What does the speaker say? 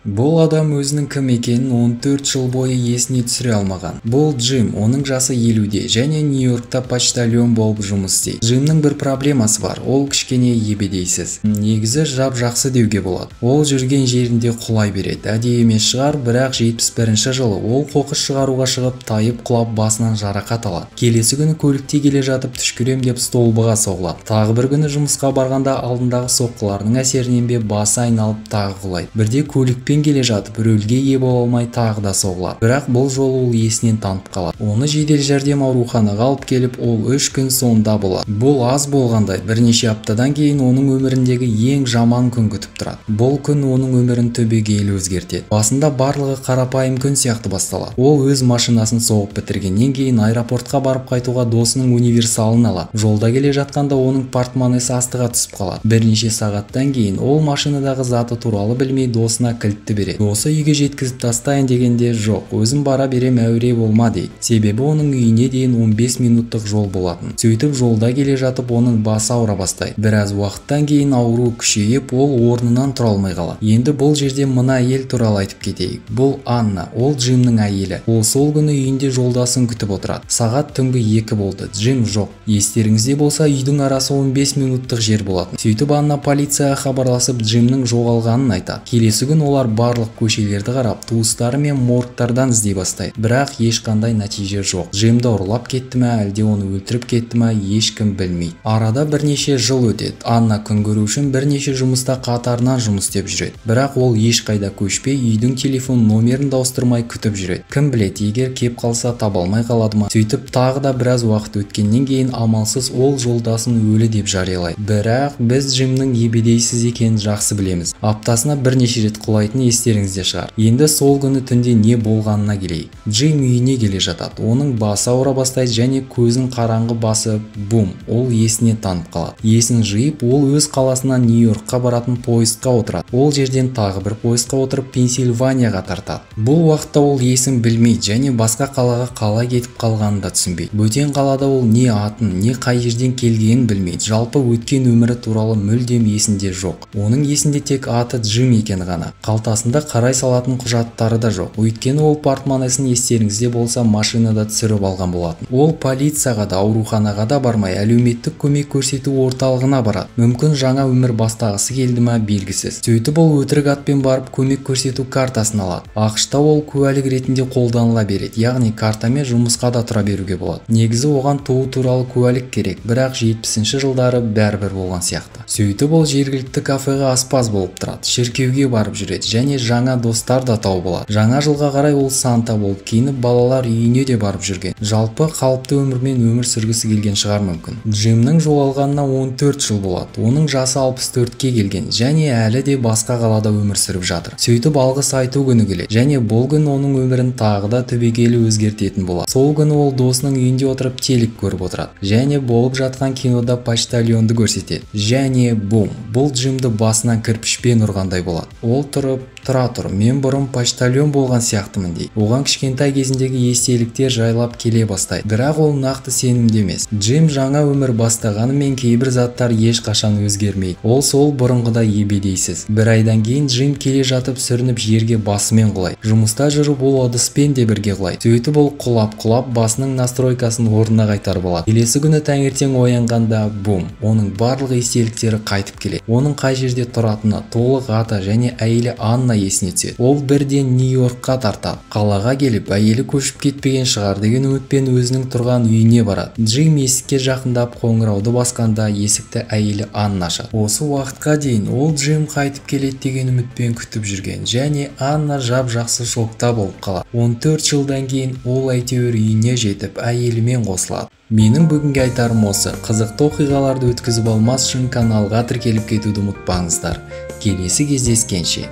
Бұл адам өзінің кім екенін 14 жыл бойы есіне түсіре алмаған. Бұл Джим, оның жасы 50-де және Нью-Йоркта почтальон болып жұмыс істейді. Джимнің бір проблемасы бар, ол кішкене ебедейсіз. Негізі жап-жақсы деуге болады. Ол жүрген жерінде құлай береді. Әдейі емес шығар, бірақ 71 жылы ол қоқыс шығаруға шығып, тайып құлап басынан жарақат алады. Келесі күні көлікте келе жатып түшкірем деп столбыға соғылады. Тағы бір күні жұмысқа барғанда алдындағы соққылардың әсерінен бе басы айналып тағы құлайды. Бірде көлікпен келе жатып рөлге ие бола алмай тағы да соғылады. Бірақ бұл жолы ол есінен танып қалады. Оны жедел жәрдем ауруханаға алып келіп, ол 3 күн сонда болады. Бұл аз болғандай, бірнеше аптадан кейін оның өміріндегі ең жаман күн күтіп тұрады. Бұл күн оның өмірін түбегейлі өзгертеді. Басында барлығы қарапайым күн сияқты басталады. Ол өз машинасын соғып бітіргеннен кейін аэропортқа барып қайтуға досының универсалын алады. Жолда келе жатқанда оның портмонесі астыға түсіп қалады. Бірнеше сағаттан кейін ол машинадағы заты туралы білмей досына кілтті береді. Досы үйге жеткізіп тастайын дегенде, жоқ, өзім бара берем, әуре болма дейді. Себебі оның үйіне дейін 15 минуттық жол болатын. Сөйтіп жолда келе жатып оның басы ауыра бастайды. Біраз уақыттан кейін ауру күшейіп, ол орнынан тұра алмай қалады. Енді бұл жерде мына әйел туралы айтып кетейік. Бұл Анна, ол Джимнің әйелі. Ол сол күні үйінде жолдасын күтіп отырады. Сағат түнгі 2 болды, Джим жоқ. Естеріңізде болса, үйдің арасы 15 минуттық жер болатын. Сөйтіп Анна полицияға хабарласып, Джимнің жоғалғанын айтады. Келесі күн олар барлық көшелерді қарап, туыстары мен моргтардан іздей бастайды. Бірақ ешқандай нәтиже жоқ. Джимді ұрлап кетті ме, әлде оны өлтіріп кетті ме, ешкім білмейді. Арада бірнеше жыл өтеді. Анна күн көру үшін бірнеше жұмыста қатарынан жұмыс істеп жүреді. Бірақ ол ешқайда көшпей, үйдің телефон номерін ауыстырмай күтіп жүреді. Кім біледі, егер кеп қалса таба алмай қалады ма? Сөйтіп тағы да біраз уақыт өткеннен кейін амалсыз ол жолдасын өлі деп жариялайды. Бірақ біз Джимнің ебедейсіз екенін жақсы білеміз. Аптасына бірнеше рет құлайтын естеріңізде шығар. Енді сол күні түнде не болғанына келейік. Джим үйіне келе жатады. Оның басы ауыра бастайды және көзін қараңғы басып, бум, ол есіне танып қалады. Есін жиып, ол өз қаласынан Нью-Йоркқа баратын пойызға отырады. Ол жерден тағы бір пойызға отырып Пенсильванияға тартады. Бұл уақытта ол есін білмейді және басқа қалаға қалай кетіп қалғанын да түсінбейді. Бөтен қалада ол не атын, не қай жерден келгенін білмейді. Жалпы өткен өмірі туралы мүлдем есінде жоқ. Оның есінде тек аты Джим екені ғана. Қалтасында қарай салатын құжаттары да жоқ. Өйткені ол портмонесін естеріңізде болса машинада түсіріп алған болатын. Ол полицияға да, ауруханаға да бармай, әлеуметтік көмек көрсету орталығына барады. Мүмкін жаңа өмір бастағысы келді ме, белгісіз. Сөйтіп ол өтірік атпен барып көмек көрсету картасын алады. АҚШ-та ол куәлік ретінде қолданыла береді, яғни картамен жұмысқа да тұра беруге болады. Негізі оған туу туралы куәлік керек, бірақ 70-ші жылдары бәрібір болған сияқты. Сөйтіп ол жергілікті кафеға аспаз болып тұрады, шіркеуге барып жүреді және жаңа достар да тауып алады. Жаңа жылға қарай ол Санта болып киініп балалар үйіне де барып жүрген. Жалпы қалыпты өмірмен өмір сүргісі келген шығар мүмкін. Джимнің жоғалғанына 14 жыл болады. Оның жасы 64-ке келген және әлі де басқа қалада өмір сүріп жатыр. Сөйтіп алғыс айту күні келеді және бұл күн оның өмірін тағы да түбегейлі өзгертетін болады. Сол күні ол досының үйінде отырып телек көріп отырады және болып жатқан кинода почтальонды көрсетеді. Және бум, бұл Джимді басынан кірпішпен ұрғандай болады. Ол тұрып, тұра тұр, мен бұрын почтальон болған сияқтымын дейді. Оған кішкентай кезіндегі естеліктер жайлап келе бастайды. Бірақ ол нақты сенімді емес. Джим жаңа өмір бастағанымен кейбір заттар ешқашан өзгермейді. Ол сол бұрынғыдай ебедейсіз. Бір айдан кейін Джим келе жатып сүрініп жерге басымен құлайды. Жұмыста жүріп ол ыдыспен де бірге құлайды. Сөйтіп ол құлап-құлап басының настройкасын орнына қайтарып алады. Келесі күні таңертең оянғанда бум, оның барлық естеліктері қайтып келеді. Оның қай жерде тұратыны, толық аты және әйелі Анна есіне түседі. Ол бірден Нью-Йоркқа тартады. Қалаға келіп, әйелі көшіп кетпеген шығар деген үмітпен өзінің тұрған үйіне барады. Джим есікке жақындап қоңырауды басқанда есікті әйелі Анна ашады. Осы уақытқа дейін ол Джим қайтып келеді деген үмітпен күтіп жүрген және Анна жап-жақсы шокта болып қалады. 14 жылдан кейін ол әйтеуір үйіне жетіп, әйелімен қосылады. Менің бүгінгі айтарым осы. Қызықты оқиғаларды өткізіп алмас үшін каналға тіркеліп кетуді ұмытпаңыздар. Келесі кездескенше.